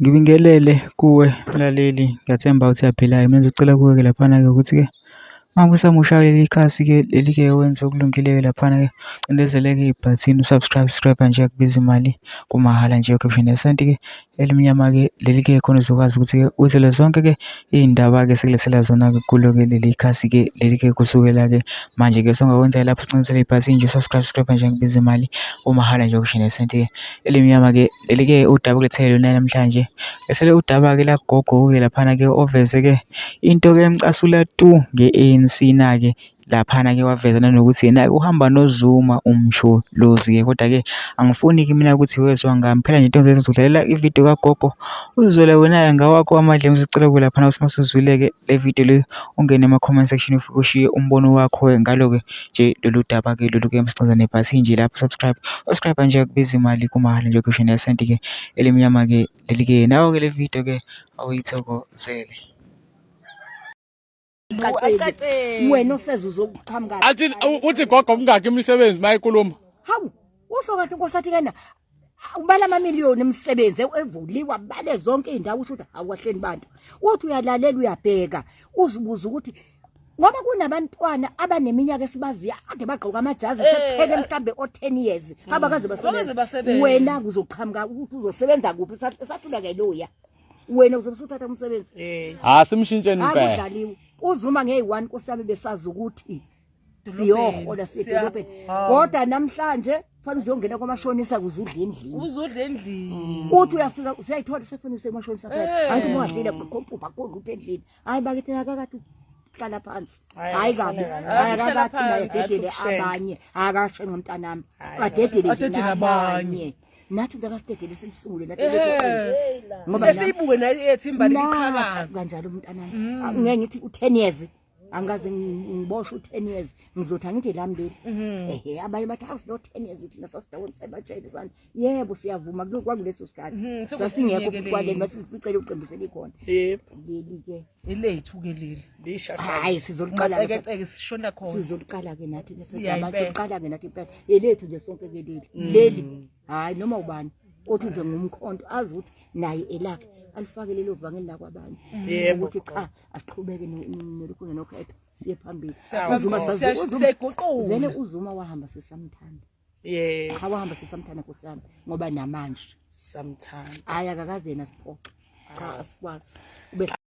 Ngibingelele kuwe mlaleli, ngiyathemba ukuthi uyaphila-ke. Mina ngizocela kuwe-ke laphana-ke ukuthi-ke uma usamusha-ke leli khasi-ke leli-ke wenze okulungile-ke laphana-ke, cindezela-ke ibhathini u-subscribe, subscribe nje akubizi imali kumahhala nje ukhiphe nesenti-ke elimnyama-ke leli-ke khona uzokwazi ukuthi-ke uthole zonke-ke iy'ndaba-ke esikulethela zona-ke kulo-ke leli khasi-ke leli-ke kusukela-ke manje-ke. Songakwenza lapho ucindezele ibhathini nje u-subscribe, subscribe nje akubizi imali kumahhala nje ukhiphe nesenti-ke elimnyama-ke. Leli-ke udaba okulethele lona namhlanje, lethele udaba-ke lagogo-ke laphana-ke oveze-ke into-ke emcasula tu nge-A_N_C na-ke laphana-ke waveza nanokuthi yena-ke uhamba noZuma uMsholozi-ke. Kodwa-ke angifuni-ke mina ukuthi wezwa ngami, phela nje into engizoyenza ngizokudlalela ividiyo kagogo uzizwele wena-ke ngawakho amadlebe. Ngizocela-ke laphana ukuthi uma usuzwile-ke le vidiyo le ungene ema-comment section ufike ushiye umbono wakho-ke ngalo-ke nje lolu daba ke lolu ke msicaza nebhathi nje lapho subscribe subscribe nje akubiza imali kumahhala nje kusho nesenti ke elimnyama ke leli ke nawo ke le video ke awuyithokozele. Wena oseza uzokuqhamuka. Athi uthi gogo mngakhi imisebenzi mayikhuluma. Hawu usho kathi inkosi athi kena ubala amamiliyoni emisebenzi evuliwa bale zonke izindawo usho ukuthi awukahleni bantu. Uthi uyalalela uyabheka uzibuza ukuthi ngoba kunabantwana abaneminyaka esibaziyo ade bagqoka amajazi eh. sekuphele mhlambe o-10 years abakaze basebenze wena kuzoqhamuka ukuthi uzosebenza kuphi sathula ke loya wena uzobe usuthatha umsebenzi eh. ha simshintsheni impela akudlaliwe uzuma ngeyi-1 nkosi yami besazi ukuthi siyohola siye edolobheni kodwa namhlanje fanele uzongena kwamashonisa kuze udle endlini uzudla endlini uthi uyafika usiyayithola sefuna usemashonisa phela Eh. angithi uma ungadlile khompupha kodwa uthi endlini hayi bakithi akakathi hlala phansi hayi kabi Hayi, akakathi hlala naye phansi. adedele abanye akashe ngomntanami adedele nje Adedele nabanye nathi mntakasidedele silisule nathi Eh. ngoba Esiyibuke naye ethi imbali Na- iqhakaza. kanjalo mntanami ngeke ngithi u-10 years angikaze ngiboshwe u-10 years ngizothi angithi lami leli mhm. ehe abanye bathi hawu sino 10 years thina sasidawoni sebatshele sani yebo siyavuma kwakuleso sikhathi mhm, sasingekho futhi kwaleni masizificele uqembu selikhona yebo leli ke ilethu ke leli lisha hayi sizoliqala cekeceke sishona khona sizoliqala ke nathi sizoqala ke nathi impela elethu nje sonke ke leli mm. leli hayi noma ubani othi nje ngumkhonto azi ukuthi naye elakhe alifake lelo vangeli lakwabanye ukuthi cha asiqhubeke nelukhuza nokhetho siye phambili uzuma siyayiguqula vele uzuma wahamba sisamthanda yebo cha wahamba sisamthanda nkosi yami ngoba namanje samthanda hayi akakaze yena siphoxe cha asikwazi ube